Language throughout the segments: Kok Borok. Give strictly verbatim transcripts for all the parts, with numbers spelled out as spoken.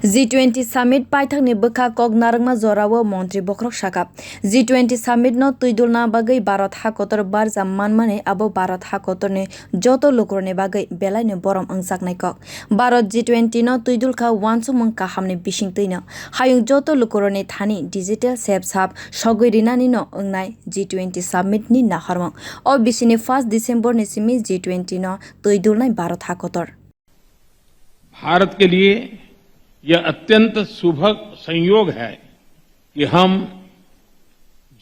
G twenty Summit paithakni bwkha kok narwkma jorao montri bokhorok sakha, G twenty Summit no twidulna bagwi Bharat hakotor barjak manmani abo Bharat hakotorni joto lukurokni bagwi belaino borom wngjaknai kok. Bharat G twenty no twidulkha uansukmung kahamni bisingtwino. Hayung joto lukurokni thani digital sep sap sogwi rinani no wngnai G twenty Summit ni nahormung. O bisini first December ni simi G twenty no twidulnai Bharat hakotor. Bharat के लिए यह अत्यंत सुभग संयोग है कि हम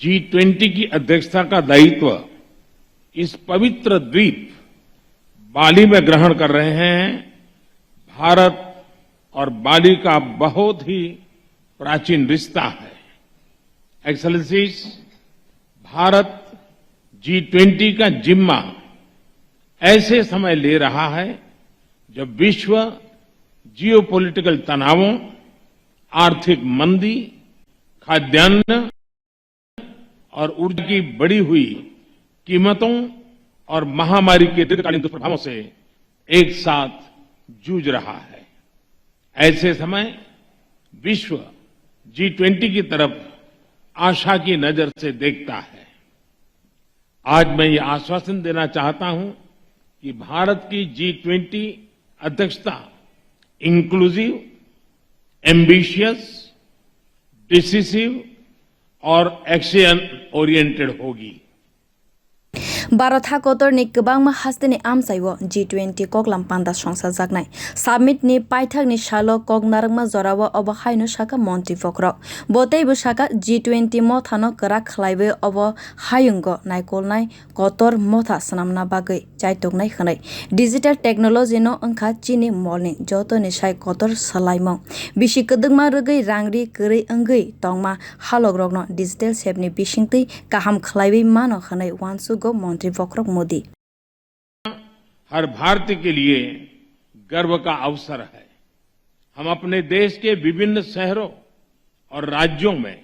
G twenty की अध्यक्षता का दायित्व इस पवित्र द्वीप बाली में ग्रहण कर रहे हैं। भारत और बाली का बहुत ही प्राचीन रिश्ता है। एक्सेलेंसीज, भारत जी ट्वेंटी का जिम्मा ऐसे समय ले रहा है जब विश्व जियोपॉलिटिकल तनावों, आर्थिक मंदी, खाद्यान्न और ऊर्जा की बढ़ी हुई कीमतों और महामारी के दीर्घकालीन दुष्प्रभावों से एक साथ जूझ रहा है। ऐसे समय विश्व जी ट्वेंटी की तरफ आशा की नजर से देखता है। आज मैं ये आश्वासन देना चाहता हूं कि भारत की जी ट्वेंटी अध्यक्षता इंक्लूसिव, एम्बिशियस, डिसिसिव और एक्शन ओरिएंटेड होगी। Bharat hakotorni kwbangma hasteni amchaio G twenty koklam panda songsajaknai. Summit ni paithakni salo kok narwkma jorao obo haino sakha montri bokhorok. Bo teibo sakha G twenty mothano kwrak khlaiwi obo hayungo naikolnai kotor motha swnamna bagwi chaitoknai hwnwi. Digital technology no wngkha chini molni jotoni sai kotor swlaimung. Bisi kwdwkma rwgwi rang ri kwrwi wngwi tongma halokrokno digital sepni bisingtwi kaham khlaiwi mano hwnwi uansugo montri bokhorok Modi. हर भारतीय के लिए गर्व का अवसर है। हम अपने देश के विभिन्न शहरों और राज्यों में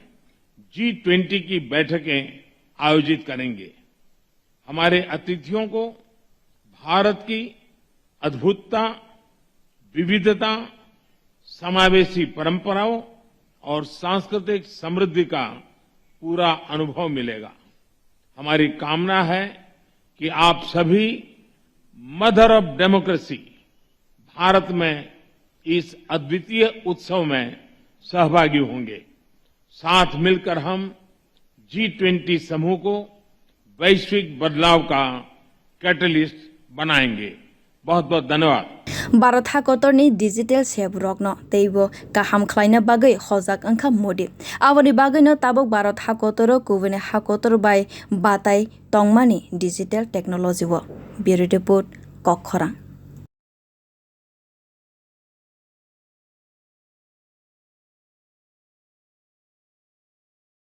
जी ट्वेंटी की बैठकें आयोजित करेंगे। हमारे अतिथियों को भारत की अद्भुतता, विविधता, समावेशी परंपराओं और सांस्कृतिक समृद्धि का पूरा अनुभव मिलेगा। हमारी कामना है कि आप सभी मदर ऑफ डेमोक्रेसी भारत में इस अद्वितीय उत्सव में सहभागी होंगे। साथ मिलकर हम जी ट्वेंटी समूह को वैश्विक बदलाव का कैटलिस्ट बनाएंगे। बहुत बहुत धन्यवाद। Bharat hakotorni digital sep rokno teibo kaham khlaina bagwi hojak wngkha Modi. Aboni bagwino tabuk Bharat hakotoro kubuni hakotor bai batai tongmani digital technology o. Bureau Report, Kokkhorang.